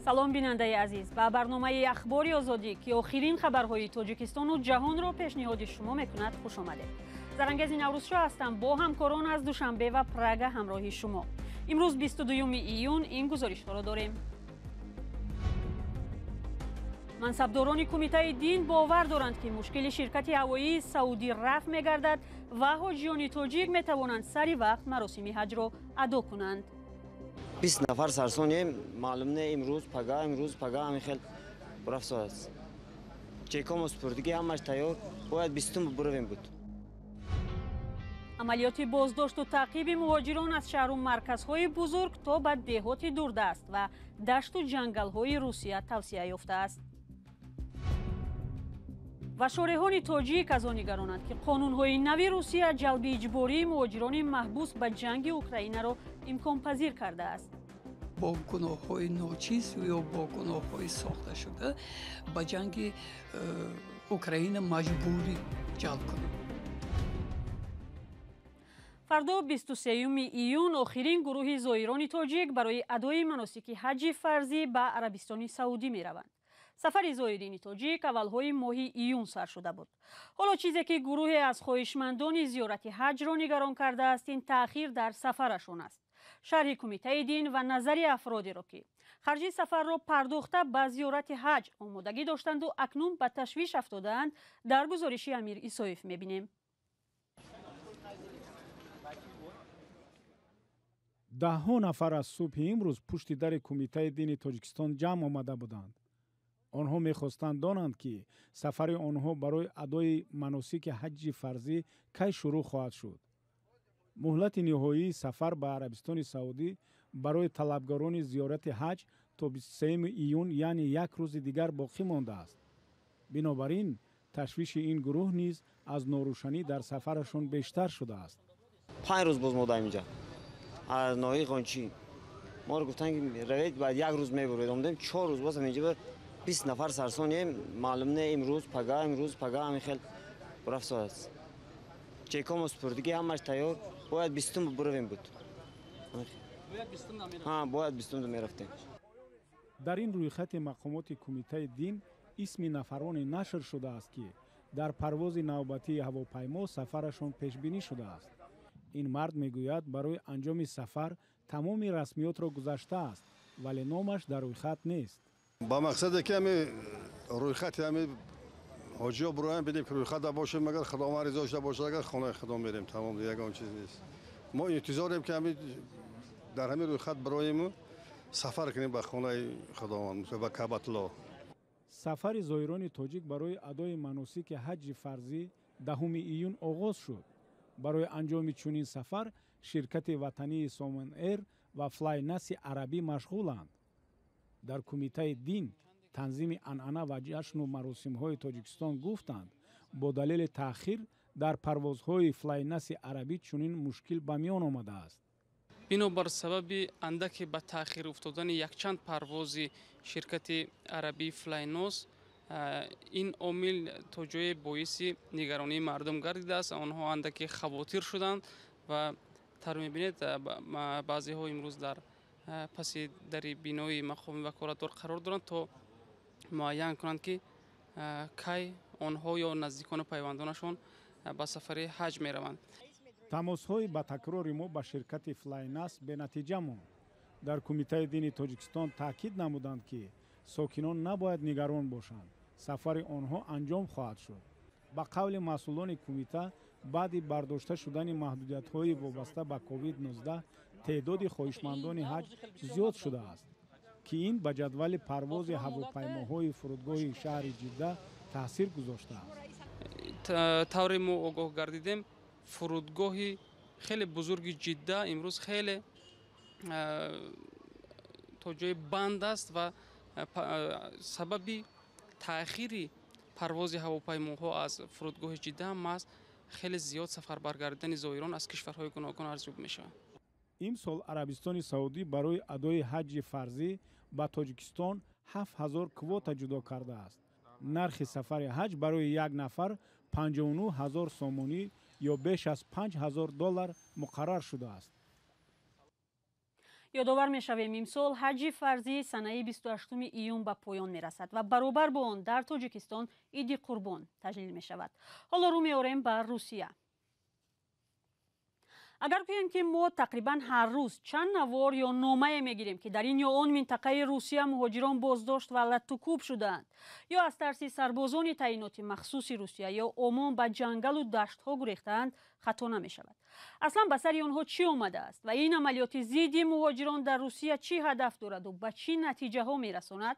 Салом, бинандаи азиз, ба барномаи Ахбори Озодӣ, ки охирин хабарҳои Тоҷикистону ҷаҳонро пешниҳоди шумо мекунад, хуш омадед. Зарангези Наврӯзшоҳ ҳастам, бо ҳамкорон аз Душанбе ва Прага ҳамроҳи шумо. Имрӯз 22 июн ин гузоришҳоро дорем. Мансабдорони Кумитаи дин бовар доранд, ки мушкили ширкати ҳавоии Саудӣ рафъ мегардад ва ҳоҷиёни тоҷик метавонанд сари вақт маросими ҳаҷро адо кунанд. 20 нафар сарсонем, маълум не, имрӯз пага, имрӯз пага, ҳамин хел рафт аст. Чекомо супурдигӣ ҳамаш тайёр, бояд 20-ум буравем буд. Амалиёти боздошту таъқиби муҳоҷирон аз шаҳру марказҳои бузург то ба деҳоти дурдаст ва дашту ҷангалҳои Русия тавсия ёфтааст. Ва шореҳони тоҷик аз он нигаронанд, ки қонунҳои нави Русия ҷалби иҷбории муҳоҷирони маҳбус ба ҷанги Украинаро имконпазир кардааст. Бо гуноҳҳои ночиз ё бо гуноҳҳои сохташуда ба ҷанги Украина маҷбурӣ ҷалб кунанд. Фардо, 23 июн, охирин гурӯҳи зоирони тоҷик барои адои маносики ҳаҷи фарзӣ ба Арабистони Саудӣ мераванд. Сафари зоирини тоҷик аввалҳои моҳи июн сар шуда буд. Ҳоло чизе ки гурӯҳе аз хоҳишмандони зиёрати ҳаҷро нигарон кардааст, ин таъхир дар сафарашон аст. Шарҳи Кумитаи дин ва назари афродеро, ки харҷи сафарро пардохта ба зиёрати ҳаҷ омодагӣ доштанду акнун ба ташвиш афтодаанд, дар гузориши Амир Исоев мебинем. Даҳҳо нафар аз субҳи имрӯз пушти дари Кумитаи дини Тоҷикистон ҷамъ омада буданд. Онҳо мехостанд донанд, ки сафари онҳо барои адои маносики ҳаҷҷи фарзӣ кай шурӯъ хоҳад шуд. Муҳлати ниҳоии сафар ба Арабистони Саудӣ барои талабгарони зиёрати ҳаҷ то 23 июн, яъне як рӯзи дигар боқӣ мондааст. Бинобар ин ташвиши ин гурӯҳ низ аз норӯшанӣ дар сафарашон бештар шудааст. 5 рӯз боз модаем инҷа, аз ноҳияи Ғончӣ. Моро гуфтанд, ки равед, баъд як рӯз мебуред. Омадем, 4 рӯз боз инҷа, 20 нафар сарсонем, маълум не, имрӯз пага, имрӯз пага, ҳамин хел рафт аст. Чекомо супурдигӣ ҳамаш тайёр, бояд 20-ум буравем буд. Бояд 20-ум мерафтем. Дар ин рӯйхати мақомоти Кумитаи дин исми нафароне нашр шудааст, ки дар парвози навбатии ҳавопаймо сафарашон пешбинӣ шудааст. Ин мард мегӯяд, барои анҷоми сафар тамоми расмиётро гузаштааст, вале номаш дар рӯйхат нест. Ба мақсаде ки ҳами рӯйхати ҳами ҳоҷиҳо буроям, бинем, ки рӯйхатда бошем, агар Худованд ризо шуда бошад, агар хонаи худо мерем, тамом, ягон чиз нест. Мо интизорем, ки ҳами дар ҳамин рӯйхат бироему сафар кунем ба хонаи Худованд, ба Каъбатулло. Сафари зоирони тоҷик барои адои маносики ҳаҷҷи фарзӣ 10 июн оғоз шуд. Барои анҷоми чунин сафар ширкати ватании Сомон Эйр ва Флайнаси арабӣ машғуланд. Дар Кумитаи дин, танзими анъана ва ҷашну маросимҳои Тоҷикистон гуфтанд, бо далели таъхир дар парвозҳои Флайнаси арабӣ чунин мушкил ба миён омадааст. Бинобар сабаби андаке ба таъхир уфтодани якчанд парвози ширкати арабии Флайнос, ин омил то ҷое боиси нигаронии мардум гардидааст. Онҳо андаке хавотир шуданд ва тар мебинед, баъзеҳо имрӯз дар паси дари бинои мақоми ваколатдор қарор доранд, то муайян кунанд, ки кай онҳо ё наздикону пайвандонашон ба сафари ҳаҷ мераванд. Тамосҳои ба такрори мо ба ширкати Флайнас бенатиҷа монд. Дар Кумитаи дини Тоҷикистон таъкид намуданд, ки сокинон набояд нигарон бошанд, сафари онҳо анҷом хоҳад шуд. Ба қавли масъулони кумита, баъди бардошта шудани маҳдудиятҳои вобаста ба COVID-19 теъдоди хоҳишмандони ҳаҷ зиёд шудааст, ки ин ба ҷадвали парвози ҳавопаймоҳои фурудгоҳи шаҳри Ҷидда таъсир гузоштааст. Тавре мо огоҳ гардидем, фурудгоҳи хеле бузурги Ҷидда имрӯз хеле то ҷое банд аст ва сабаби таъхири парвози ҳавопаймоҳо аз фурудгоҳи Ҷидда ҳам аст. Хеле зиёд сафарбаргардани зоирон аз кишварҳои гуногун арзёб мешаванд. Имсол Арабистони Саудӣ барои адои ҳаҷҷи фарзӣ ба Тоҷикистон 7000 квота ҷудо кардааст. Нархи сафари ҳаҷ барои як нафар 59 ҳазор сомонӣ ё беш аз 5000 доллар муқаррар шудааст. Ёдовар мешавем, имсол ҳаҷи фарзӣ санаи 28 июн ба поён мерасад ва баробар бо он дар Тоҷикистон Иди Қурбон таҷлил мешавад. Ҳоло рӯ меорем ба Русия. Агар гӯем, ки мо тақрибан ҳар рӯз чанд навор ё номае мегирем, ки дар ин ё он минтақаи Русия муҳоҷирон боздошт ва латтукӯб шудаанд ё аз тарси сарбозони таъиноти махсуси Русия ё ОМОН ба ҷангалу даштҳо гурехтаанд, хато намешавад. Аслан ба сари онҳо чӣ омадааст ва ин амалиёти зидди муҳоҷирон дар Русия чӣ ҳадаф дораду ба чӣ натиҷаҳо мерасонад?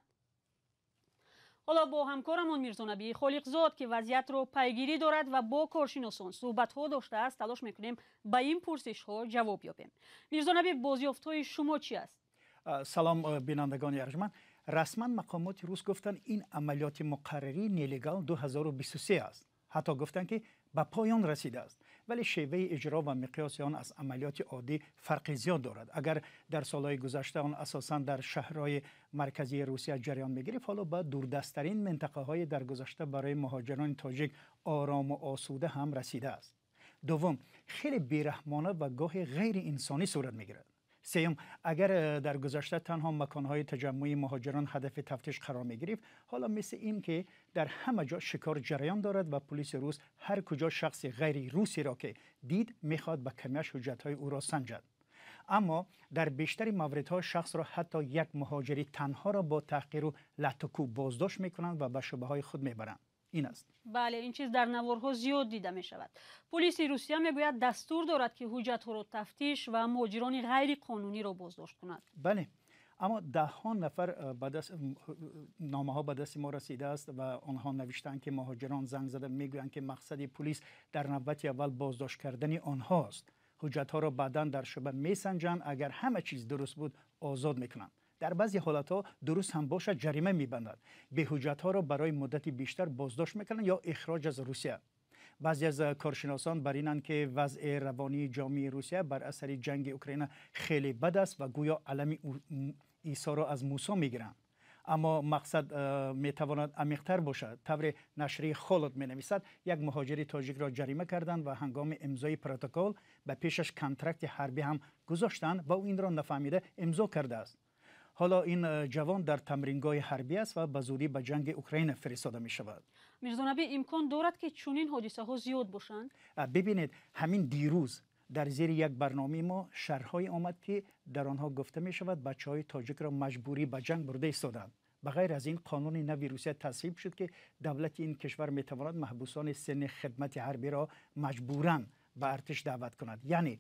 Ҳоло бо ҳамкорамон Мирзонабии Холиқзод, ки вазъиятро пайгирӣ дорад ва бо коршиносон суҳбатҳо доштааст, талош мекунем ба ин пурсишҳо ҷавоб ёбем. Мирзонабӣ, бозёфтҳои шумо чӣ аст? Салом, бинандагони арҷманд. Расман мақомоти рус гуфтанд, ин амалиёти муқаррарии «Нелегал 2023» аст. Ҳатто гуфтанд, ки ба поён расидааст, вале шеваи иҷро ва миқёси он аз амалиёти оддӣ фарқи зиёд дорад. Агар дар солҳои гузашта он асосан дар шаҳрҳои марказии Русия ҷараён мегирифт, ҳоло ба дурдасттарин минтақаҳои дар гузашта барои муҳоҷирони тоҷик орому осуда ҳам расидааст. Дуввум, хеле бераҳмона ва гоҳе ғайриинсонӣ сурат мегирад. Сеюм, агар дар гузашта танҳо маконҳои таҷаммуи муҳоҷирон ҳадафи тафтиш қарор мегирифт, ҳоло мисли ин ки дар ҳама ҷо шикор ҷараён дорад ва пулиси рус ҳар куҷо шахси ғайри русиро ки дид, мехоҳад ба камяш ҳуҷҷатҳои ӯро санҷад. Аммо дар бештари мавридҳо шахсро, ҳатто як муҳоҷири танҳоро, бо таҳқиру латтукӯб боздошт мекунанд ва ба шӯъбаҳои худ мебаранд. Ин аст. Бале, ин чиз дар наворҳо зиёд дида мешавад. Пулиси Русия мегӯяд, дастур дорад, ки ҳуҷҷатҳоро тафтиш ва муҳоҷирони ғайриқонуниро боздошт кунад. Бале, аммо даҳҳо нафар номаҳо ба дасти мо расидааст ва онҳо навиштаанд, ки муҳоҷирон занг зада мегӯянд, ки мақсади пулис дар навбати аввал боздошт кардани онҳост. Ҳуҷҷатҳоро баъдан дар шӯъба месанҷанд, агар ҳама чиз дуруст буд, озод мекунанд. Дар баъзе ҳолатҳо дуруст ҳам бошад, ҷарима мебандад. Беҳуҷҷатҳоро барои муддати бештар боздошт мекунанд ё ихроҷ аз Русия. Баъзе аз коршиносон бар инанд, ки вазъи равонии ҷомеаи Русия бар асари ҷанги Украина хеле бад аст ва гӯё алами Исоро аз Мусо мегиранд. Аммо мақсад метавонад амиқтар бошад. Тавре нашрияи «Холод» менависад, як муҳоҷири тоҷикро ҷарима карданд ва ҳангоми имзои протокол ба пешаш контракти ҳарбӣ ҳам гузоштанд ва ӯ инро нафаҳмида имзо кардааст. Ҳоло ин ҷавон дар тамрингоҳи ҳарбӣ аст ва ба зудӣ ба ҷанги Украина фиристода мешавад. Мирзонабӣ, имкон дорад, ки чунин ҳодисаҳо зиёд бошанд? Бибинед, ҳамин дирӯз дар зери як барномаи мо шарҳҳое омад, ки дар онҳо гуфта мешавад, бачаҳои тоҷикро маҷбурӣ ба ҷанг бурда истоданд. Ба ғайр аз ин, қонуни нави Русия тасвиб шуд, ки давлати ин кишвар метавонад маҳбусони синни хидмати ҳарбиро маҷбуран ба артиш даъват кунад. Яъне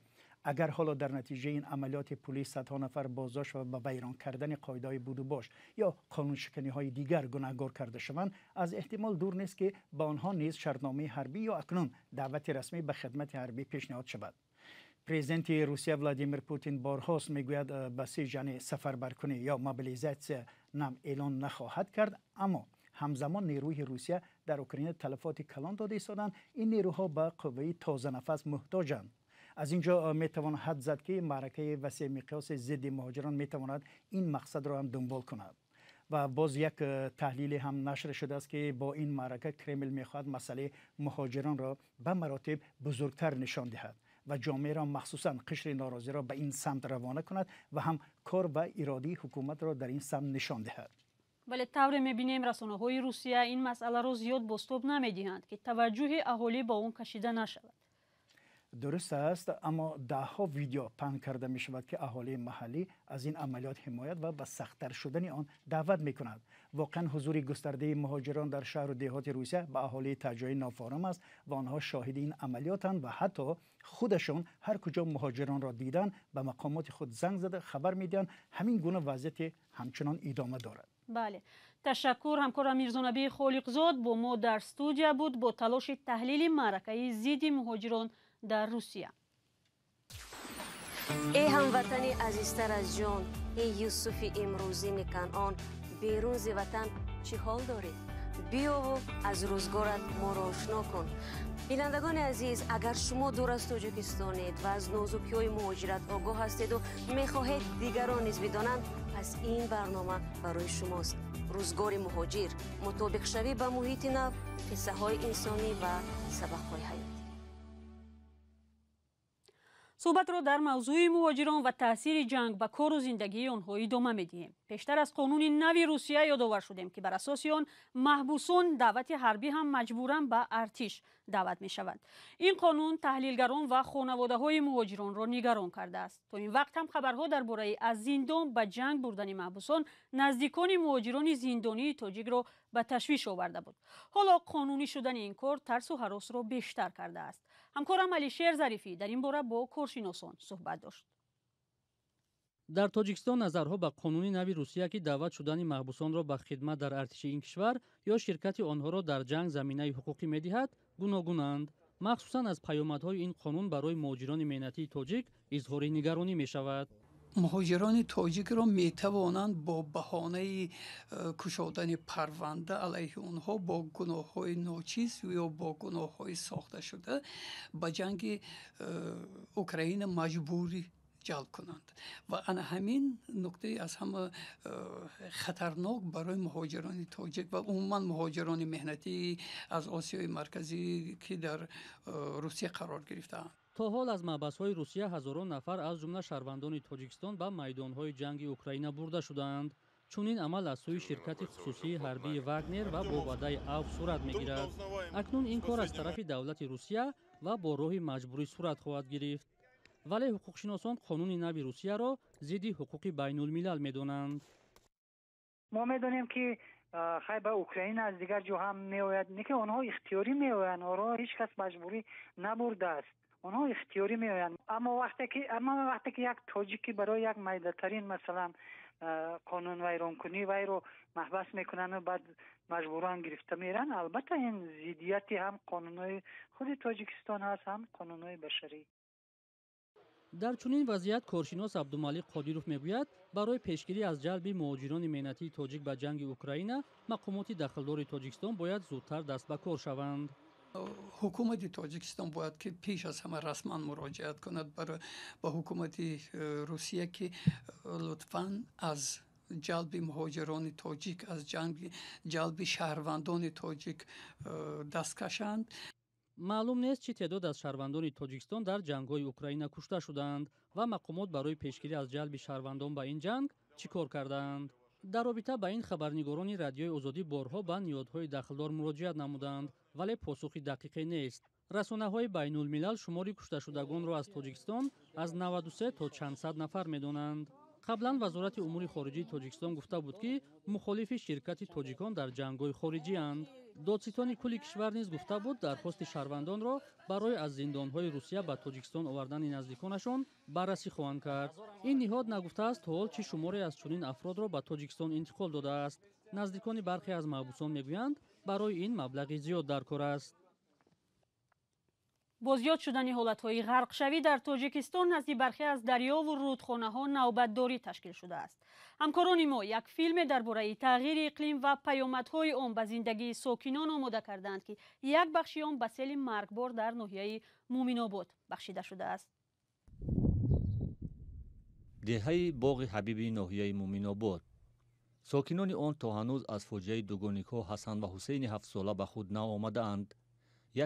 агар ҳоло дар натиҷаи ин амалиёти пулис садҳо нафар боздошт ва ба вайрон кардани қоидаҳои будубош ё қонуншиканиҳои дигар гунаҳгор карда шаванд, аз эҳтимол дур нест, ки ба онҳо низ шартномаи ҳарбӣ ё акнун даъвати расмӣ ба хидмати ҳарбӣ пешниҳод шавад. Президенти Русия Владимир Путин борҳост мегӯяд, басиҷ, яъне сафарбаркунӣ ё мобилизатсия нав эълон нахоҳад кард, аммо ҳамзамон нерӯи Русия дар Украина талафоти калон дода истоданд. Ин нерӯҳо ба қувваи тозанафас муҳтоҷанд. Аз ин ҷо метавон ҳад зад, ки маъракаи васеъмиқёси зидди муҳоҷирон метавонад ин мақсадро ҳам дунбол кунад. Ва боз як таҳлиле ҳам нашр шудааст, ки бо ин маърака Кремл мехоҳад масъалаи муҳоҷиронро ба маротиб бузургтар нишон диҳад ва ҷомеаро, махсусан қишри норозиро, ба ин самт равона кунад ва ҳам кор ва иродии ҳукуматро дар ин самт нишон диҳад. Вале тавре мебинем, расонаҳои Русия ин масъаларо зиёд бозтоб намедиҳанд, ки таваҷҷӯҳи аҳолӣ ба он кашида нашавад. Дуруст аст, аммо даҳҳо видео паҳн карда мешавад, ки аҳолии маҳаллӣ аз ин амалиёт ҳимоят ва ба сахттар шудани он даъват мекунад. Воқеан, ҳузури густардаи муҳоҷирон дар шаҳру деҳоти Русия ба аҳолии таҷоӣ нофорам аст ва онҳо шоҳиди ин амалиётанд ва ҳатто худашон ҳар куҷо муҳоҷиронро диданд, ба мақомоти худ занг зада хабар медиҳанд. Ҳамин гуна вазъияте ҳамчунон идома дорад. Бале, ташаккур. Ҳамкорам Мирзонабии Холиқзод бо мо дар студия буд бо талоши таҳлили маъракаи зидди муҳоҷирон дар Русия. Эй ҳамватани азизтар аз ҷон, эй Юсуфи имрӯзини Канъон, берун зи ватан чӣ ҳол дорӣ? Биёву аз рӯзгорат моро ошно кун. Бинандагони азиз, агар шумо дур аз Тоҷикистонед ва аз нозукиҳои муҳоҷират огоҳ ҳастеду мехоҳед дигарон низ бидонанд, пас ин барнома барои шумост. Рӯзгори муҳоҷир, мутобиқшавӣ ба муҳити нав, қиссаҳои инсонӣ ва сабақҳои ҳаёт. Суҳбатро дар мавзӯи муҳоҷирон ва таъсири ҷанг ба кору зиндагии онҳо идома медиҳем. Пештар аз қонуни нави Русия ёдовар шудем, ки бар асоси он маҳбусон даъвати ҳарбӣ ҳам маҷбуран ба артиш даъват мешаванд. Ин қонун таҳлилгарон ва хонаводаҳои муҳоҷиронро нигарон кардааст. То ин вақт ҳам хабарҳо дар бораи аз зиндон ба ҷанг бурдани маҳбусон наздикони муҳоҷирони зиндонии тоҷикро ба ташвиш оварда буд. Ҳоло қонунӣ шудани ин кор тарсу ҳаросро бештар кардааст. Ҳамкорам Алишер Зарифӣ дар ин бора бо коршиносон суҳбат дошт. Дар Тоҷикистон назарҳо ба қонуни нави Русия, ки даъват шудани маҳбусонро ба хидмат дар артиши ин кишвар ё ширкати онҳоро дар ҷанг заминаи ҳуқуқӣ медиҳад, гуногунанд. Махсусан аз паёмадҳои ин қонун барои муҳоҷирони меҳнатии тоҷик изҳори нигаронӣ мешавад. Муҳоҷирони тоҷикро метавонанд бо баҳонаи кушодани парванда алайҳи онҳо бо гуноҳҳои ночиз ё бо гуноҳҳои сохташуда ба ҷанги Украина маҷбурӣ ҷалб кунанд. Ва ана ҳамин нуктаи аз ҳама хатарнок барои муҳоҷирони тоҷик ва умуман муҳоҷирони меҳнатӣ аз Осиёи Марказӣ, ки дар Русия қарор гирифтаанд. То ҳол аз маҳбасҳои Русия ҳазорон нафар, аз ҷумла шаҳрвандони Тоҷикистон, ба майдонҳои ҷанги Украина бурда шудаанд. Чунин амал аз сӯи ширкати хусусии ҳарбии Вагнер ва бо ваъдаи авф сурат мегирад. Акнун ин кор аз тарафи давлати Русия ва бо роҳи маҷбурӣ сурат хоҳад гирифт. Вале ҳуқуқшиносон қонуни нави Русияро зидди ҳуқуқи байнулмилал медонанд. Мо медонем, ки хай, ба Украина аз дигар ҷо ҳам меояд, не ки онҳо ихтиёрӣ меоянд, онҳоро ҳеҷ кас маҷбурӣ набурдааст, онҳо ихтиёрӣ меоянд. Аммо вақте ки як тоҷикӣ барои як майдатарин, масалан, қонунвайронкунӣ вайро маҳбас мекунанду баъд маҷбуран гирифта меранд, албатта, ин зиддияти ҳам қонунҳои худи Тоҷикистон ҳаст, ҳам қонунҳои башарӣ. Дар чунин вазъият коршинос Абдумалик Қодиров мегӯяд, барои пешгирӣ аз ҷалби муҳоҷирони меҳнатии тоҷик ба ҷанги Украина мақомоти дахлдори Тоҷикистон бояд зудтар даст ба кор шаванд. Ҳукумати Тоҷикистон бояд ки пеш аз ҳама расман муроҷиат кунад ба ҳукумати Русия, ки лутфан аз ҷалби муҳоҷирони тоҷик, аз ҷалби шаҳрвандони тоҷик даст кашанд. Маълум нест, чӣ теъдод аз шаҳрвандони Тоҷикистон дар ҷангҳои Украина кушта шудаанд ва мақомот барои пешгирӣ аз ҷалби шаҳрвандон ба ин ҷанг чӣ кор кардаанд. Дар робита ба ин хабарнигорони Радиои Озодӣ борҳо ба ниҳодҳои дахлдор муроҷиат намуданд, вале посухи дақиқе нест. Расонаҳои байнулмилал шумори кушташудагонро аз Тоҷикистон аз 93 то чанд сад нафар медонанд. Қаблан Вазорати умури хориҷии Тоҷикистон гуфта буд, ки мухолифи ширкати тоҷикон дар ҷангҳои хориҷианд. Додситони кулли кишвар низ гуфта буд, дархости шаҳрвандонро барои аз зиндонҳои Русия ба Тоҷикистон овардани наздиконашон баррасӣ хоҳанд кард. Ин ниҳод нагуфтааст, то ҳол чӣ шуморе аз чунин афродро ба Тоҷикистон интиқол додааст. Наздикони бархе аз маҳбусон мегӯянд, барои ин маблағи зиёд дар кор аст. Бо зиёд шудани ҳолатҳои ғарқшавӣ дар Тоҷикистон назди бархе аз дарёву рудхонаҳо навбатдорӣ ташкил шудааст. Ҳамкорони мо як филме дар бораи тағйири иқлим ва паёмадҳои он ба зиндагии сокинон омода кардаанд, ки як бахши он ба сели маргбор дар ноҳияи Муъминобод бахшида шудааст. Деҳаи Боғи Ҳабиби ноҳияи Муъминобод. Сокинони он то ҳанӯз аз фоҷиаи дугоникҳо Ҳасан ва Ҳусейни 7-сола ба худ наомадаанд.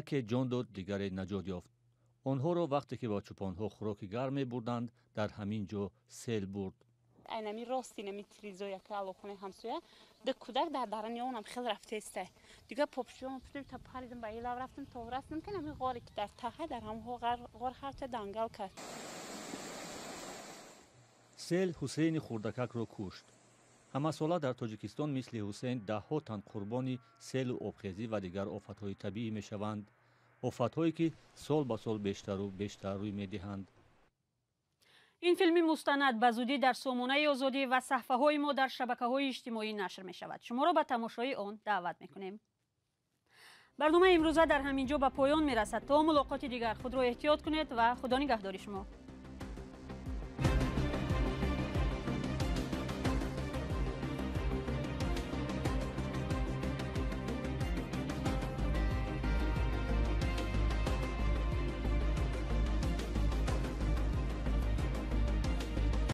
Яке ҷон дод, дигаре наҷот ёфт. Онҳоро вақте ки бо чӯпонҳо хӯроки гарм мебурданд, дар ҳамин ҷо сел бурд. Айнами рости нами тирезоя ки алоқонаи ҳамсоя ду кӯдак дар дарани онам хел рафтеста. Дига попшиём та паридам, ба илав рафтам, то растам, ки нами ғоре ки дар таҳа, дар ҳам ғор ҳарча дангал кард. Сел Ҳусейни хурдакакро кушт. Ҳамасола дар Тоҷикистон мисли Ҳусейн даҳҳо тан қурбони селу обхезӣ ва дигар офатҳои табиӣ мешаванд, офатҳое ки сол ба сол бештару бештар рӯй медиҳанд. Ин филми мустанад ба зудӣ дар сомонаи Озодӣ ва саҳфаҳои мо дар шабакаҳои иҷтимоӣ нашр мешавад. Шуморо ба тамошои он даъват мекунем. Барномаи имрӯза дар ҳамин ҷо ба поён мерасад. То мулоқоти дигар худро эҳтиёт кунед ва Худо нигаҳдори шумо.